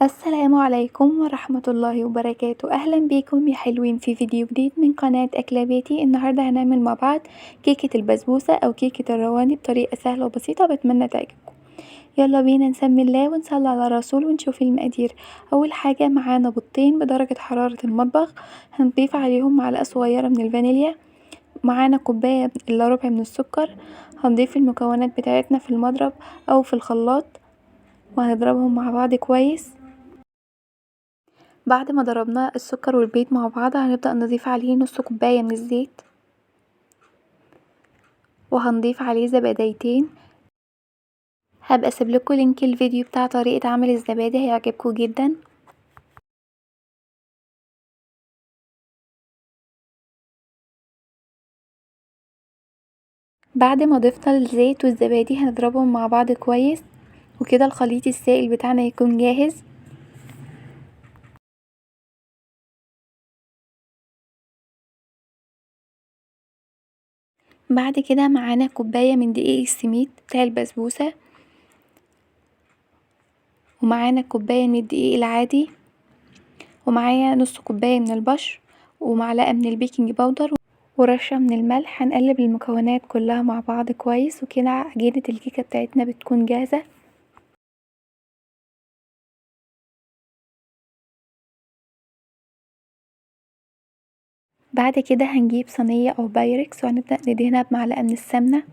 السلام عليكم ورحمة الله وبركاته. أهلا بيكم يا حلوين في فيديو جديد من قناة أكلة بيتي. النهاردة هنعمل مع بعض كيكة البسبوسة أو كيكة الرواني بطريقة سهلة وبسيطة، بتمنى تعجبكم. يلا بينا نسمي الله ونصلي على الرسول ونشوف المقادير. أول حاجة معانا بيضتين بدرجة حرارة المطبخ، هنضيف عليهم معلقة صغيرة من الفانيليا، معانا كوباية إلا ربع من السكر. هنضيف المكونات بتاعتنا في المضرب أو في الخلاط وهنضربهم مع بعض كويس. بعد ما ضربنا السكر والبيض مع بعض هنبدأ نضيف عليه نص كوباية من الزيت، وهنضيف عليه زباديتين. هبقى اسيب لكم لينك الفيديو بتاع طريقة عمل الزبادي، هيعجبكم جدا. بعد ما ضفنا الزيت والزبادي هنضربهم مع بعض كويس، وكده الخليط السائل بتاعنا يكون جاهز. بعد كده معانا كوباية من دقيق السميد بتاع البسبوسة، ومعانا كوباية من الدقيق العادي، ومعايا نص كوباية من البشر، ومعلقة من البيكنج باودر، ورشة من الملح. هنقلب المكونات كلها مع بعض كويس، وكده عجينة الكيكة بتاعتنا بتكون جاهزة. بعد كده هنجيب صينية أو بايركس وهنبدأ ندهنها بمعلقة من السمنة.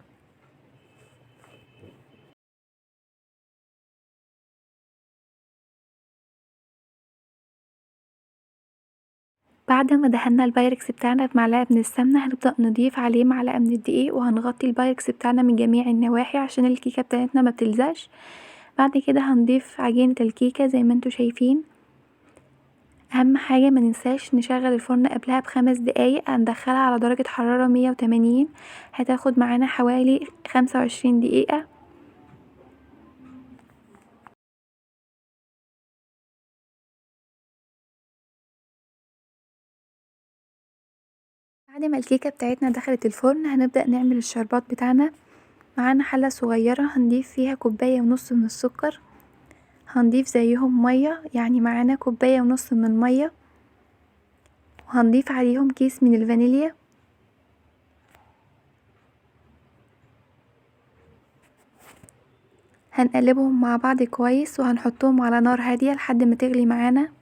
بعد ما دهنا البايركس بتاعنا بمعلقة من السمنة هنبدأ نضيف عليه معلقة من الدقيق، وهنغطي البايركس بتاعنا من جميع النواحي عشان الكيكة بتاعتنا ما بتلزقش. بعد كده هنضيف عجينة الكيكة زي ما انتوا شايفين. اهم حاجة ما ننساش نشغل الفرن قبلها ب5 دقايق. هندخلها على درجة حرارة 180، هتاخد معانا حوالي 25 دقيقة. بعد ما الكيكة بتاعتنا دخلت الفرن هنبدأ نعمل الشربات بتاعنا. معانا حلة صغيرة هنضيف فيها كوباية ونص من السكر، هنضيف زيهم مية، يعني معانا كوباية ونص من المية، وهنضيف عليهم كيس من الفانيليا. هنقلبهم مع بعض كويس وهنحطهم على نار هادية لحد ما تغلي معانا.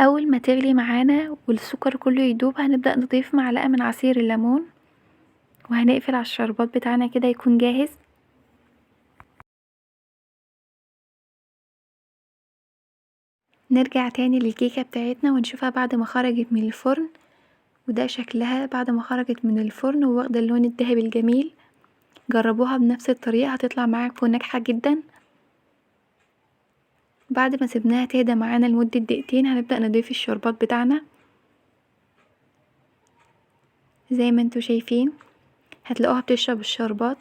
اول ما تغلي معانا والسكر كله يدوب هنبدأ نضيف معلقة من عصير الليمون، وهنقفل على الشربات بتاعنا كده يكون جاهز. نرجع تاني للكيكة بتاعتنا ونشوفها بعد ما خرجت من الفرن، وده شكلها بعد ما خرجت من الفرن وواخدة اللون الذهبي الجميل. جربوها بنفس الطريقة هتطلع معاكم ناجحة جدا. بعد ما سيبناها تهدى معانا لمدة دقيقتين هنبدأ نضيف الشربات بتاعنا زي ما انتوا شايفين، هتلاقوها بتشرب الشربات.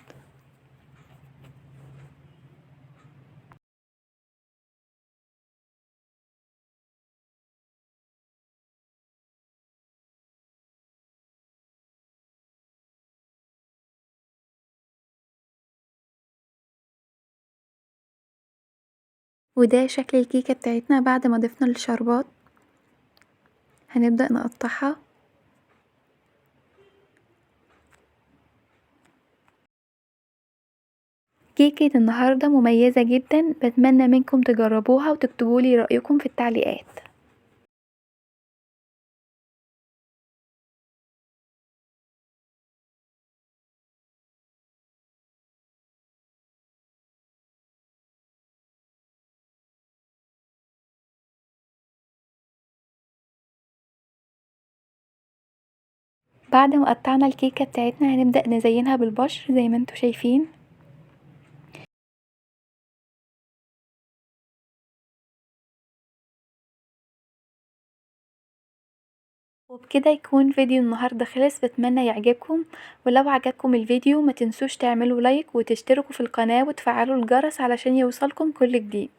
وده شكل الكيكة بتاعتنا بعد ما ضفنا الشربات. هنبدأ نقطعها. كيكة النهاردة مميزة جدا، بتمنى منكم تجربوها وتكتبولي رأيكم في التعليقات. بعد ما قطعنا الكيكة بتاعتنا هنبدأ نزينها بالبشر زي ما انتوا شايفين. وبكده يكون فيديو النهاردة خلص، بتمنى يعجبكم، ولو عجبكم الفيديو ما تنسوش تعملوا لايك وتشتركوا في القناة وتفعلوا الجرس علشان يوصلكم كل جديد.